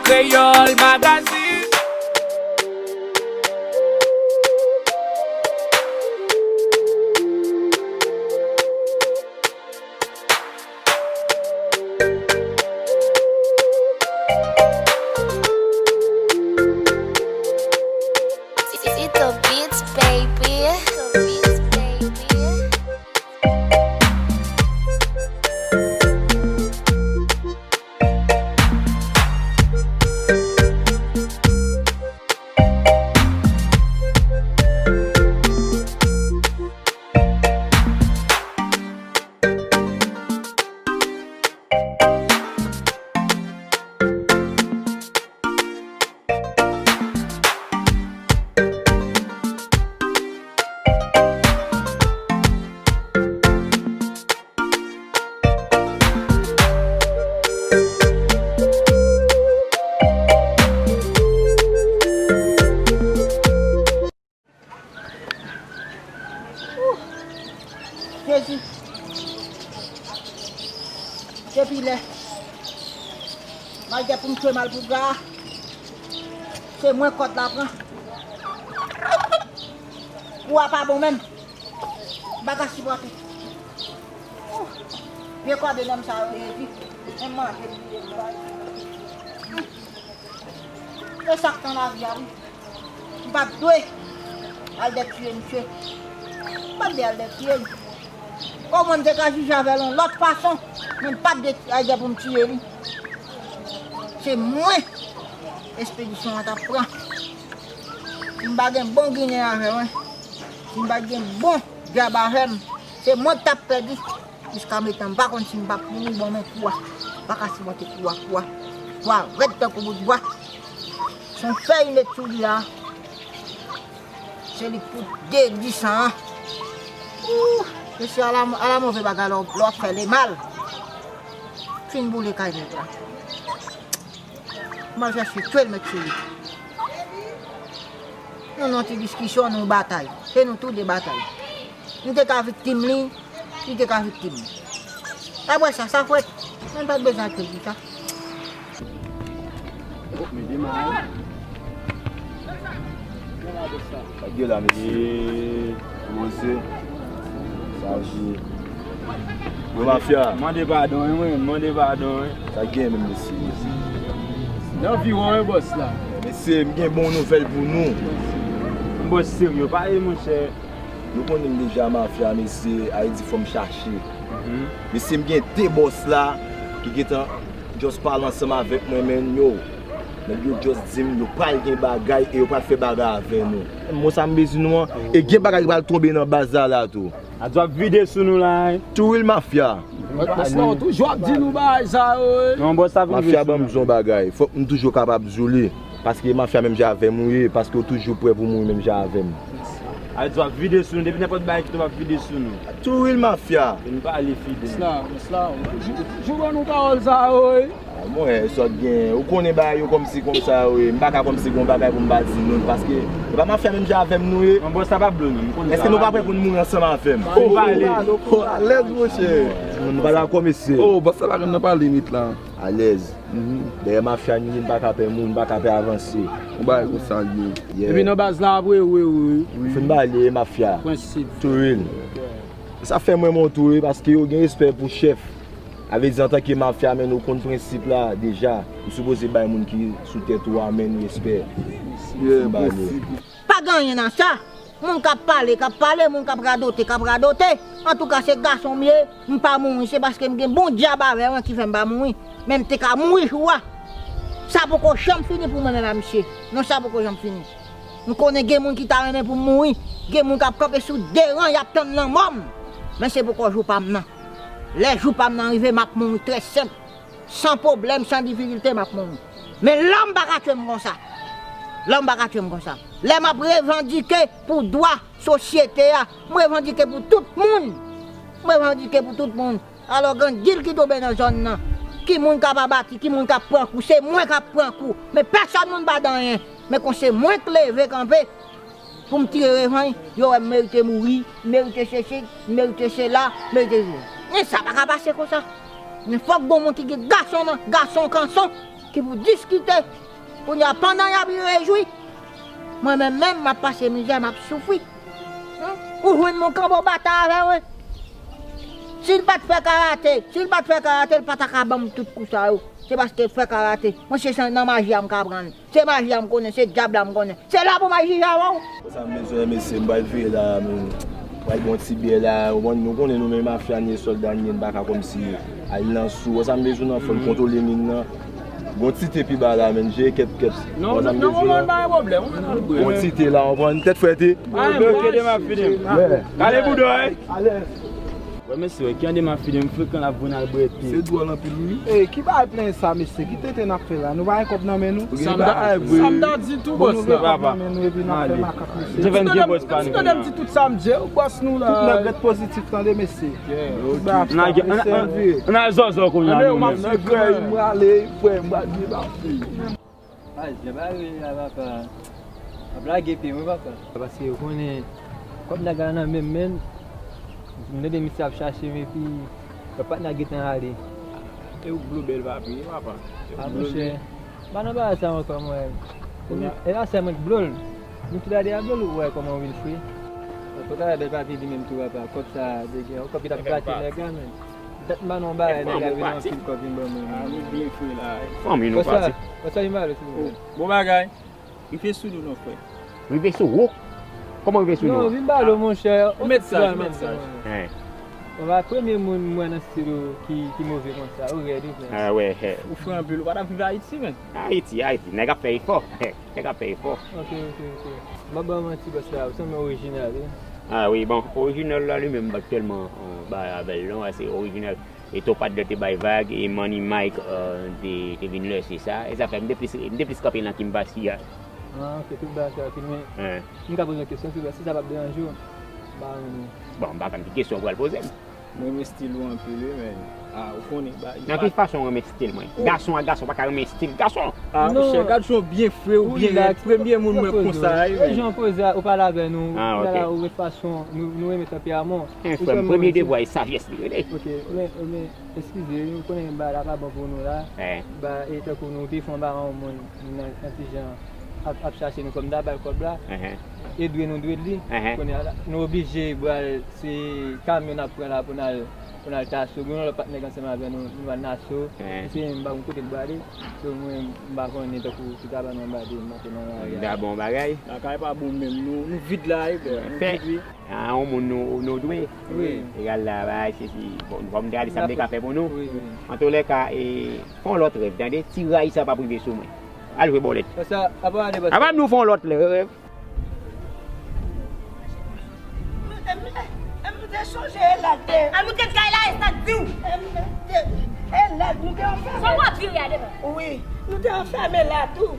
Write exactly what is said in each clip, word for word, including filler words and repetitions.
Kreyòl Magazine. It's the beats, baby. Ooh, Jezi. Depi lè m al gen pou m tchwe malpougra a, se mwen kòd la pran. Pou a pa bon menm. M pa ka sipòte. Ooh, vye kòde nonm sa yo, Jezi. Menm manje m bliye m bay. E sa k nan lavi a, wi. M pa t dwe al dètire misye. M pa t dwe al dètire l. Omwen m te ka jije avè l yon lòt fason, men m pa t dwe al gen pou m tiye li. Se mwen espedisyon an t ap pran. Si m pa gen bon ginen avè mwen, si m pa t gen bon djab avè m, se mwen k t ap pèdi. Jiska metan m pa konn si m p ap mouri, bon, men kou a. M pa ka sipòte kou a, kou a. Kou a rèd tankou bout bwa. Se yon fèy met sou li a. Se li k pou dedi san an. Ooh, mesye, ala, ala move bagay lè w, lè w ap fè lemal. Fin boule kay nèg la. M al chèche tchwe l met sou li. Nou nan ti diskisyon, nou batay. Se nou tou de batay. M te ka viktim li, li te ka viktim mwen. Apre sa, sa fèt. Mwen pa t bezwen al pèdi sa. Oh, men demare. Sa k gen la, mesye? Kòman se? Sa je. Bon, mafya. Mande padon, wi, mwen, mande padon, wi. Sa k gen menm, mesye? Nan viwon, wi, bòs la. Mesye, m gen bon nouvèl pou nou. M bòs serye, pale, monchè. Nou konnen m deja mafya, mesye, Ayiti fò m chache. Mhm. Mesye, m gen de bòs la ki gentan just pale ansanm avèk mwen, men yo, nèg yo just di m yo pral gen bagay e yo pral fè bagay avè nou. Mwen sa m bezwen nou an, e gen bagay ki pral tonbe nan baz la la tou. A djòb vide sou nou la, wi. Tou wi l mafya. Bòs la, ou toujou ap di nou bagay sa yo, wi. Non, bòs la vin vide sou nou. Mafya ban m zon bagay. Fòk m toujou kapab di w li. Paske mafya menm jan avè m ou ye, paske w toujou prè pou mouri menm jan avè m. Ayiti w ap vide sou nou, depi nenpòt bagay ki tonbe ap vide sou nou. Tou wi l mafya. Vin pale fidèl. Bòs la, bòs la, jou, jou ban nou pawòl sa yo, wi. A, mwen, sa w gen, ou konnen bagay yo kòmsi konsa yo ye, m pa ka kòmsi gon bagay pou m pa di nou l, paske e pa mafya menm jan avè m nou ye. Non, bòs la pa blo non, m konnen sa. Èske nou pa prè pou n mouri ansanm avè m? Vin pale. Alèz, monchè. Nou pa dakò, mesye. Oh, bòs la pa gen nan pale met la. Alèz. Mhm. Dèyè mafya nou, nou pa ka pè moun, nou pa ka pè avanse. Yon bagay konsa l ye. Yeah. Epi nan baz la apre, wi, wi, wi. Fin pale, mafya. Prensip. Tou real. Sa fè mwen monte wi, paske yo gen respè pou chèf. A vle di, antanke mafya, men nou konn prensip la deja. Nou sipoze bay moun ki sou tèt ou a, men respè. Yeah, fin pale. Prensip. Pa gen anyen nan sa. Moun k ap pale, k ap pale, moun k ap radote, k ap radote. Antouka, se gason m ye, m pa mouri, se paske m gen bon djab avè mwen ki fè m pa mouri. Men m te ka mouri jou a. Sa poko janm fini pou mwen menm a misye. Non, sa poko janm fini. M konnen gen moun ki ta renmen pou m mouri. Gen moun k ap kanpe sou de ran, y ap tann lanmò m. Men se poko jou pa m nan. Lè jou pa m nan rive, m ap mouri trè senp. San pwoblèm, san difikilte, m ap mouri. Men lanmò pa ka tchwe m konsa. Lanmò pa ka tchwe m konsa. Lè m ap revandike pou dwa sosyete a, m revandike pou tout moun. M revandike pou tout moun. Alò, grann dil ki tonbe nan zòn nan, ki moun k ap abati, ki moun k ap pran kou, se mwen k ap pran kou. Men pèsòn moun pa di anyen. Men kon se mwen k leve kanpe, pou m tire revanj, yo wè m merite mouri, m merite sesi, m merite sela, m merite. Men sa pa ka pase konsa. Men fòk gon moun ki gen gason nan, gason kanson, ki pou diskite. Kounye a, pandan y ap rejwi, mwen menm menm, m ap pase mizè, m ap soufri. Hen? Ou jwenn moun kanpe w batay avè w, wi. Si l pa t fè karate, si l pa t fè karate, l pa ta ka ban m tout kou sa yo. Se paske l fè karate. Mwen, se nan maji a m ka pran l. Se maji a m konnen, se dyab la m konnen. Se la pou m al jije avè w. Sa m bezwen, mesye, m pral veye la, men pral bon ti byè la. Ou konn, nou konnen nou menm mafya n ye, sòlda n ye, n pa ka kòmsi al nan sou. Sa m bezwen nan fò l kontwole min nan. Gon ti te pi ba la, men jere kèt kèt. Non, non, non, non, pa gen pwoblèm. Gon ti te la, ou konprann, tèt frète. Oke, demen ap fini. Gade boudòy. Wè mesye, wè, ki ande m ap fini, m frekan l ap voye n al bwè te. Se dwòl anpil, wi. Ey, ki bagay plenyen sa, mesye? Ki tenten n ap fè la? Nou pa gen kòb nan men nou? Sa m ta, sa m ta di tou, bòs la. Bon, nou gen kòb nan men nou epi n ap fè makak, mesye. Jovèn gen bòs pa nou. Tande m di tout sa m di, bòs nou la. Tout nèg ret pozitif, tande, mesye. N al zòzò kounye a nou menm. Nan grèy, m prale, frè, m pral gen bafè. Baz, jan bagay yo ye la, papa, ap lage pye mwen, papa. Paske ou konnen, kòb nèg la nan men m, men m tande misye ap chache m epi lòt patnè a gentan ale. E ou k blo bèl papi, papa. A, monchè, m pa nan bagay sa ankò, mwen. E la sèl mwen k blo l. Nou tou lade a blo l, ou wè kòman ou vin fre. An tou ka, bèl papi li menm tou, papa. Kòb sa, de gen, kòb ki t ap grate nèg la, men. Dat m pa nan bagay, nèg la vin anpil kòb vin ban mwen. A, nou byen fre la. Fanmi nou pati. Bòs la, vin ba l, silvouplè. Bon bagay. Rive sou nou non, frè. Rive sou ou? Kòman rive sou nou? Non, vin ba l, monchè. Ou mèt sa, ou mèt sa. Hen. Ou pa premye moun m wè nan stil ou ki, ki move konsa. Ou rèd, wi, frè. A, wè, hè. Ou fre anpil, ou pa t ap viv Ayiti, men. Ayiti, Ayiti. Nèg ap fè efò. Nèg ap fè efò. Ok, ok, ok. M ap ba w manti, bòs la, ou sanble orijinal, wi. A wi, bon, orijinal la li menm, m pa t tèlman, euh, bay avè l non, se orijinal. E Topat de te bay vag, e Money Mike, euh, te, te vin lèse sa. E sa fè m te plis, m te plis kanpe nan Kim Pasi a. Ah, ok, tout bagay sa, ok, men m ka poze yon kesyon, silvouplè, si sa p ap deranje w, m pa renmen. Bon, m pa konn ki kesyon w pral poze m. Mwen renmen stil ou anpil, wi, men. Ah, ou konnen, ba, nan ki fason w renmen stil mwen? Gason ak gason pa ka renmen stil gason. Ah, monchè, gad jan w byen fre, ou byen rèd. Premye moun mwen konsa, wi, men. Jan w poze a, ou pale avè nou, ou pale avè nou, ou ret fason, nou, nou renmen tanperaman w. Frè m, premye devwa e sajès li rele. Ok, men, men, eskize, nou konnen bagay la pa bon pou nou la. Ba, e tankou nou te fè yon bagay yon moun nan, nan ti jan ap, ap chache nou kòb, n ta ba l kòb la. E dwe nou dwe l li. Kounye a la, nou oblije pral, se kamyon n ap pran la pou n al, pou n al Taso. Gen yon lòt patnè k ansanm avè nou, nou al Naso. Misye menm m pa konn kote l prale. So, mwen, m pa konnen tankou si ta ban nou anba de maten nan lari a. Li ta bon bagay. Lakay pa bon menm, nou, nou vid la, wi, frè. Nou vid, wi. A, yon moun nou, nou dwe. Wi. Egal la, bay, se, se, bon, fò m te gade sa m te ka fè pou nou. Wi, wi. Antoulèka, e, fè yon lòt rèv, tande, ti ray sa p ap rive sou mwen. Al jwe bòlèt. Apa nou fè yon lòt rèv. M te sonje e la te. Al montre kay la, e sa k di w? E la, nou te anfèmen. Sa w ap vire a devan? Wi, nou te anfèmen la tou.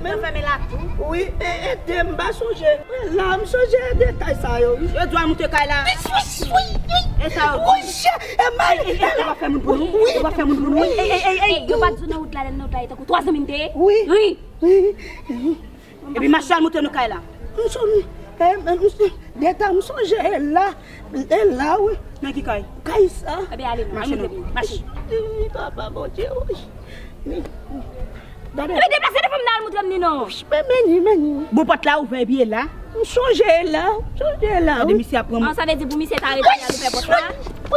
Te anfèmen la tou? Wi, e, ede m, m pa sonje. E la, m sonje detay sa yo, wi. Yo di w al montre kay la. Wi, wi, wi, wi. E sa yo di w? Wi, e mari. E, e, e, yo pa fè moun pou nou? Wi. Yo pa fè moun pou nou? Ey, ey, ey, ey, yo pa di w nan wout la, lè n nan wout la, e tankou twa zanmi n te ye? Wi. Wi. Wi. Epi mache al montre nou kay la. M sonje, e, m, m, deta, m sonje, e la, e la, wi. Nan ki kay? Kay sa. Ebyen, ale non, al montre nou. Mache. Wi, papa Bondye, wi. Gade. Ebyen, deplase devan m nan, al montre m ni non. Men, men ni, men ni. Bon, pòt la ouvè, epi e la. M sonje, e la, m sonje, e la, wi. Gade, misye ap pran. An, sa vle di pou misye ta rete al ouvè pòt la?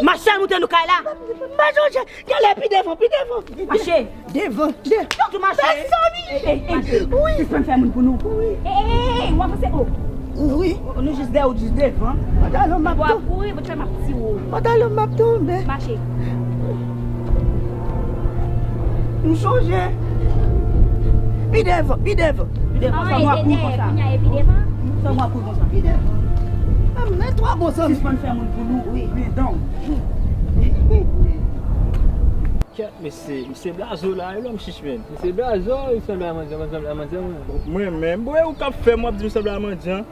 Mache al montre nou kay la. M pa sonje. Gade, pi devan, pi devan. Mache. Devan, de. Yo tou mache. Mezanmi. Ey, ey, ey. Wi. Sispann fè moun pou nou. Wi. Ey, ey, ey, ey, w avanse, o. Wi. O, nou jis dèyè w, jis devan. Pantalon m ap tonbe. W ap kouri, poutèt m ap tire w. Pantalon m ap tonbe. Mache. M sonje. Pi devan, pi devan. Pi devan, sa mwen ap kouri konsa. Kounye a, e pi devan? Sa mwen ap kouri konsa. Pi devan. Ah, men twa bon zanmi. Sispann fè moun pou nou. Wi. Men don. Kèt, mesye, misye blaze w la, e lòm chich, men. Misye blaze w, li sanble a mandyan, mwen sanble a mandyan, mwen. Mwen menm, bon, e ou k ap fè m, w ap di m sanble a mandyan?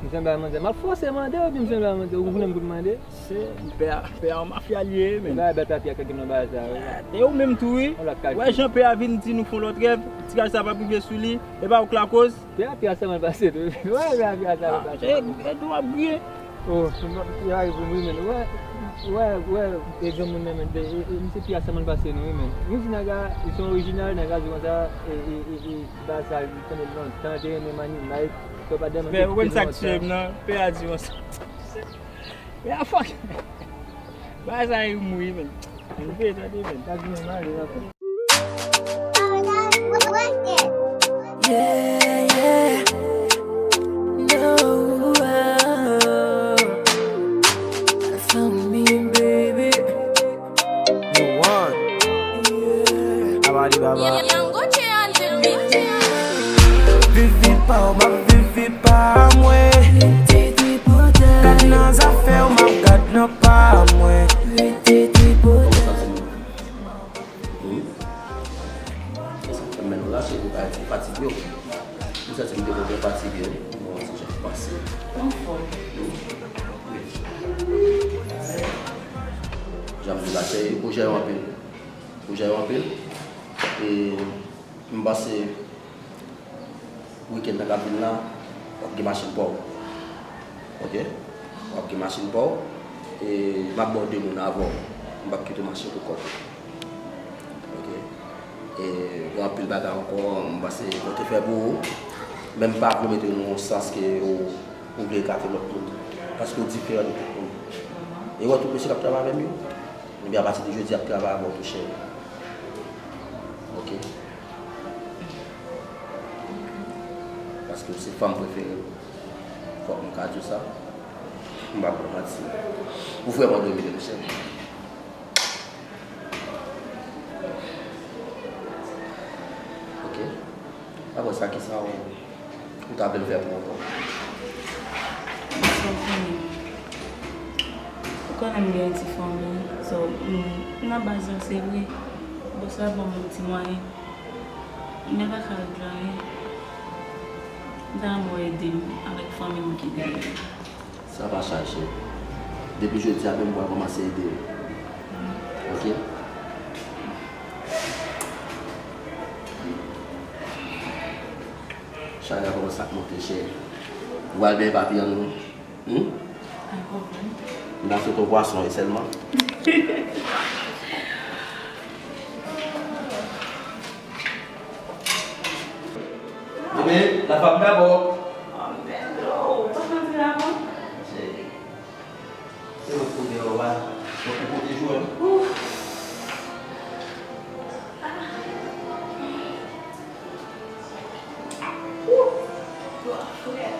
M sanble a mandyan. M ap fòse mande w, epi m sanble a mandyan. Ou konnen m konn mande. Se pè a, pè a yon mafya li ye, men. Bagay bèl papi a kage nan bagay sa, wi. E ou menm tou, wi. Wè jan pè a vin di nou fè yon lòt rèv, ti kay sa p ap rive sou li, e pa ou k lakoz. Pè a, pè a sèlman pase tou. Wè, pè a, pè a sèlman pase. E, e tou ap griye. O, m pa, m pa rive pou m ri, men, wè. Wè, wè, e granmoun nan, men, e, e, e, misye pi a sa moun pase nou, wi, men. Yon ti naga, li se yon orijinal, naga di konsa, e, e, e, e, ba sa, li konnen lontan, te renmen Mani Mike, fè pa dèman. Pè, ou konn sa k tiye m nan, pè a di konsa. Pè a fòk. Ba sa, e mouri, men. Mwen vle tande, men. Sa di mwen mare, la. Yeah, yeah. No, oh. Follow me, baby. You want? Yeah. Abadi baba. Young Gucci on the beat. Viv vi pa w, m ap viv vi pa mwen. Gad nan zafè w, m ap gad nan pa mwen. Kòman w santi w? Hmm? E sa k fè m mennen w la, se pou w ka di fatige w. M santi m te kontan fatige, wi. Mwen wè ti jan k pase. Anfòm. Hmm? Jan m di la, se pwojè yo anpil. Pwojè yo anpil. E m panse Wikenn nan k ap vin la, w ap gen machin pa w. Oke? W ap gen machin pa w. E m ap ba w de moun avè w. M p ap kite w mache pou kont ou. Oke? E gen anpil bagay ankò, m panse, mwen te fè pou ou. Men m pa vle mete w nan yon sans ke ou, ou vle gate lòt moun. Paske w diferan de tout moun. E w wè tout mesye k ap travay avè m yo? Ebyen, apati de jodi, y ap travay avè w tou, cheri. Oke? Paske w se fanm prefere m. Fòk mwen ka di w sa. M p ap ba w manti. Ou vrèman domine m, cheri. Oke? Apre sa, kisa w, ou ta vle m fè pou ou ankò? Sa w konnen. Ou konnen m gen yon ti fanmi. So, m, m nan baz la, se vre. Bòs la ban m yon ti mwayen. M pa ka regle anyen. M ta renmen w ede m avèk fanmi m ki dèyè. Sa pa chay, cheri. Depi jodi a menm, m pral kòmanse ede w. Oke? Chay la kòmanse ap monte, cheri. Ou pral benyen papi an nou? Hmm? Pa pwoblèm. M ta sot yon pwason, wi, sèlman. Bebe, la femme d'abord. Oh, Pedro, ou pa santi la, non? Se, se lòt kote yo, wa. Lòt kote jwè. Ouf. Ouf. Dlo a frèt.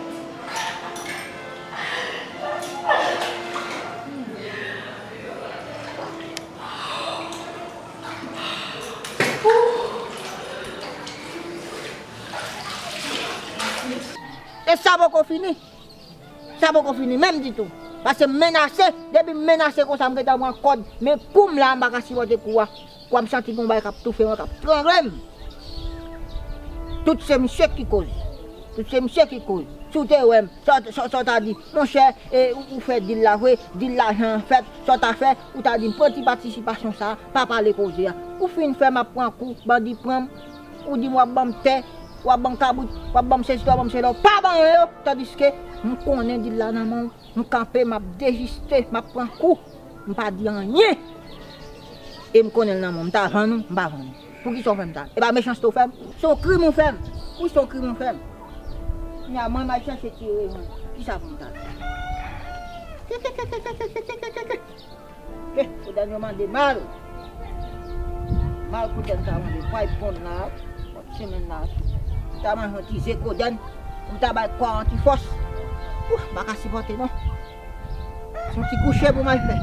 E sa poko fini. Sa poko fini menm ditou. Paske m menase, depi m menase konsa, m gentan pran kòd. Men kou m la, m pa ka sipòte kou a. Kou a, m santi gon bagay k ap toufe mwen, k ap trangle m. Tout se misye ki koz. Tout se misye ki koz. Si w te wè m, sa, sa, sa w ta di, monchè, e, ou, ou fè dil la vre, dil la jan fèt, sa w ta fè, ou ta di m pran ti patisipasyon sa, pa pale koze a. Ou fin fè m ap pran kou, bandi pran m, ou di m w ap ban m tè, w ap ban m kabrit, w ap ban m sesi, w ap ban m sela, w pa ban mwen yo, tandiske m konnen dil la nan men w, m kanpe, m ap deziste, m ap pran kou, m pa di anyen. E m konnen l nan men w, m ta vann ou, m pa vann ou. Poukisa w fè m sa? E pa mechanste w fè m? Se yon krim ou fè m. Wi, se yon krim ou fè m. Kounye a, mwen, m al chache tire revanj. Kisa pou m ta fè? Eh, kodenn yo mande mal. Mal kodenn ta mande, pway ponn la, bòt semenn la. Ta manje yon ti ze kodenn, pou ta bay kò a yon ti fòs. Ouh, m pa ka sipòte non. Se yon ti kouche pou m al fè.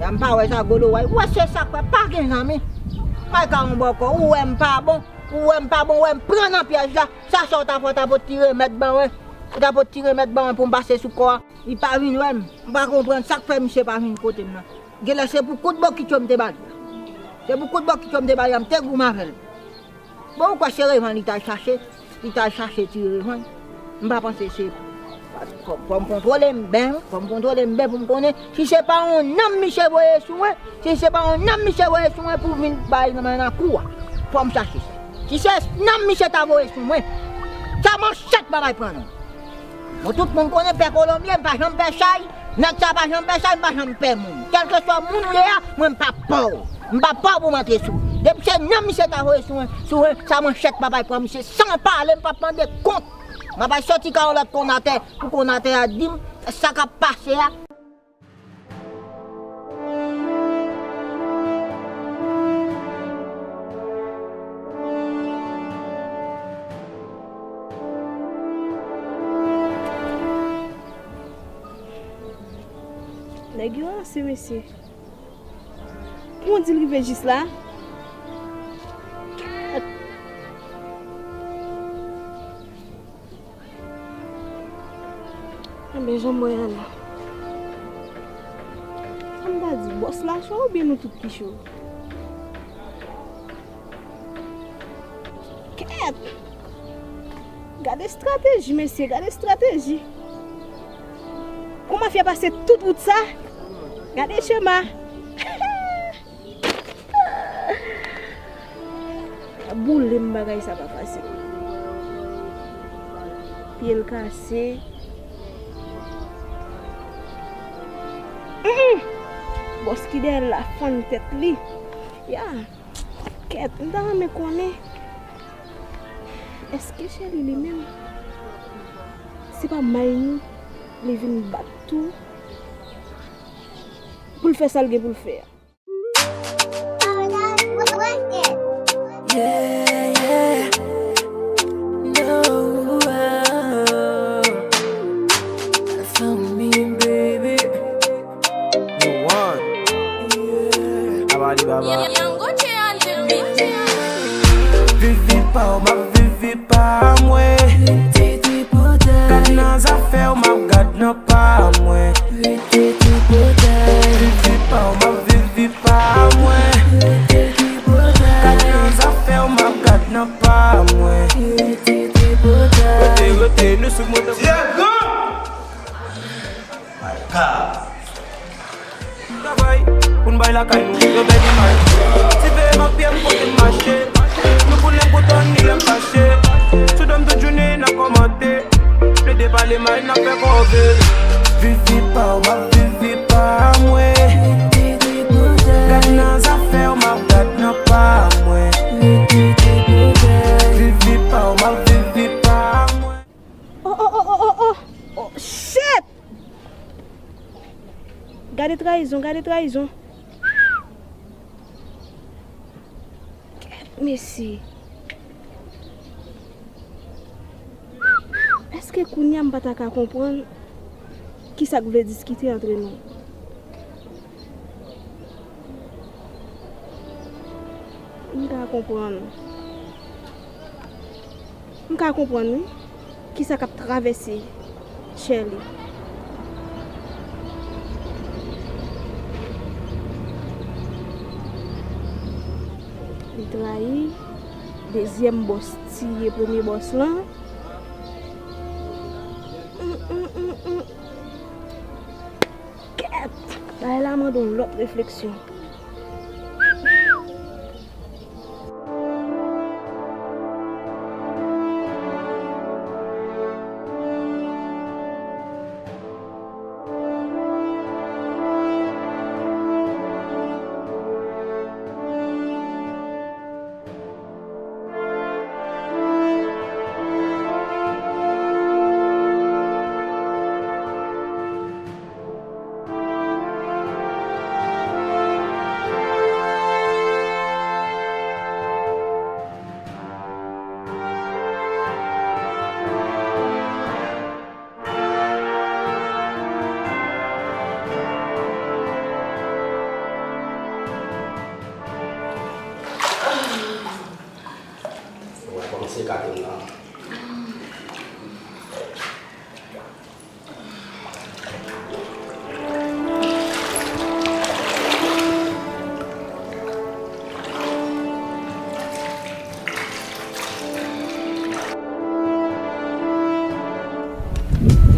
Ya m pa wè sa golo wè. Ou wè se sa k fè pa gen zanmi. M al ka yon bòkò, ou wè m pa bon, ou wè m pa bon, ou wè m pran nan pyèj la. Sa sa w ta fè, w ta pot ti remèd ban mwen. Ou ta pot ti remèd ban mwen pou m pase sou kò a. Li pa vin wè m. M pa konprann sa k fè misye pa vin kote m nan. Genlè se pou kout bokit yo m te ba li a. Se pou kout bokit yo m te ba li a, m te goumen avè l. Bon, ou kwè se revanj li t al chache? Li t al chache tire revanj. M pa panse se. Fò, fò m kontwole m byen, fò m kontwole m byen pou m konnen si se pa yon nanm misye voye sou mwen, si se pa yon nanm misye voye sou mwen pou vin bay nan men nan kou a. Fò m chache sa. Si se nanm misye ta voye sou mwen, sa manchèt pa bay pran non. Bon, tout moun konnen pè Kolonbyen, m pa janm pè chay. Nèg sa pa janm pè chay, m pa janm pè moun. Kèlkeswa moun ou ye a, mwen m pa pè w. M pa pè w pou m antre sou ou. Depi se non misye ta voye sou mwen, sou mwen, sa manchèt pa bay pran misye san pale, m p ap mande kont. M ap al soti kay yon lòt konnatè pou konnatè a di m sa k ap pase a. Nèg yo ranse, mesye. Pou yon dil rive jis la. Enben, jan m wè a la. Sa m ta di, bòs la cho oubyen nou tout ki cho? Kèt! Gade estrateji, mesye, gade estrateji. Kou mafya pase tout wout sa. Gade chema. Boule m, bagay sa pa fasil. Pye l kase. Mm-mm. Bòs ki dèyè l la fann tèt li. Ya. Kèt, m ta renmen konnen, èske Sherly li menm, se pa may li, li vin bat tou pou l fè sa l gen pou l fè a? Yeah, yeah. No, oh. That's on me, baby. One. Yeah. Abadi baba. Vivi pa w, m ap vivi pa mwen. Gad nan zafè w, m ap gad nan pa mwen. Vivi pa w, m ap vivi pa mwen. Gad nan zafè w, m ap gad nan pa mwen. Rete, rete, nou sou moto. Diego! My God. Travay pou n bay lakay nou yon bèl imaj. Ti veye m ak pye m kote m mache. Nou koule pou tann ni lè m fache. Sou do m tout jounen n ap kòmante. Plede pale mal n ap fè kòve. Vivi pa w, m ap vivi pa mwen. Gad nan zafè w, m ap gad nan pa mwen. Vivi pa w, m ap vivi pa mwen. Oh, oh, oh, oh, oh, oh. Oh, shit! Gade trayizon, gade trayizon. Kèt, mesye. Èske kounye a m pa ta ka konprann ki sa k vle diskite antre nou? M ka konprann. M ka konprann, wi, kisa k ap travèse Sherly. Li trayi, dezyèm bòs tiye premye bòs lan. Mm, mm, mm, mm. Kèt! Bagay la mande yon lòt refleksyon. Wè kòmanse gate m nan.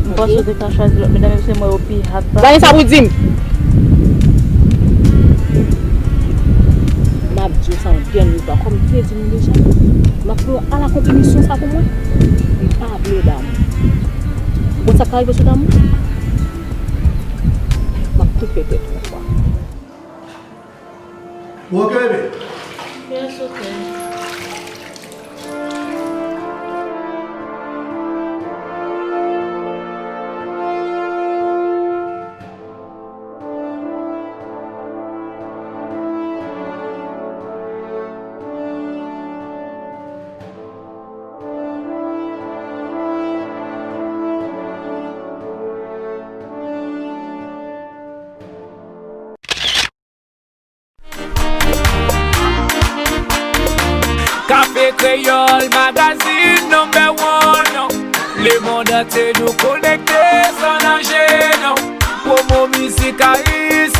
M panse w te ka chwazi lòt medam, epi se mwen yo pi hat la. Vanessa pou di m. M ap di w sa yon dènye fwa, kòm m te di nou deja, m ap di w, ala konplimisyon sa pou mwen, m pa vle w damou. Bon, sa k rive sou damou? Yo te twonpe. Ou oke, bebe? Yes, oke. Kafe Kreyòl, magazin number one. Lemonn antye nou konekte san danje, non. Pwomo mizik ayisyen.